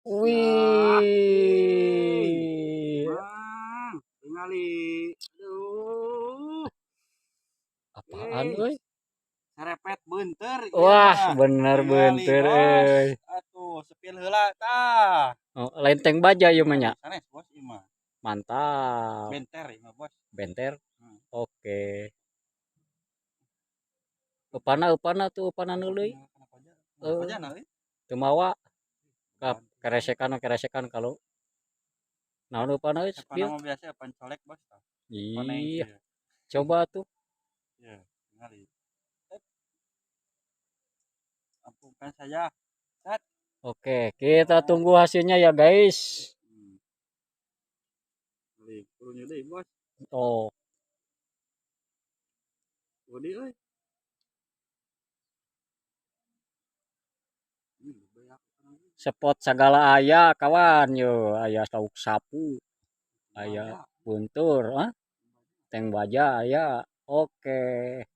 Wih. Bang, tingali. Aduh. Apaan Eh. euy? Serepet beunteur ieu Wah, mah. bener Tingali, beunteur bos. euy. Atuh, spill heula tah. Oh, lain tank baja ieu mah nya. Sanes, bos, ieu mah. Mantap. Benter ieu mah, bos. Benter. Hmm. Oke. Eupana, eupana tuh, eupana neuleuy. Kenapa aja? Eh. Kenapa aja euy? Teu mawa. Kap keresekan keresekan kalau naon eupana euy, Eupana spill. Mah biasa pancolek, bos, tah. Koneng Iya, kieu. Coba tuh. Iya, tingali. Ampunkan saya. Set. Oke, kita tunggu hasilnya ya, guys. Tingali, kudu deui, bos. Oh, Gede euy. Beak. Spot sagala aya, kawan, yo aya lauk sapu, aya beunteur, ah. Tank baja aya. Oke.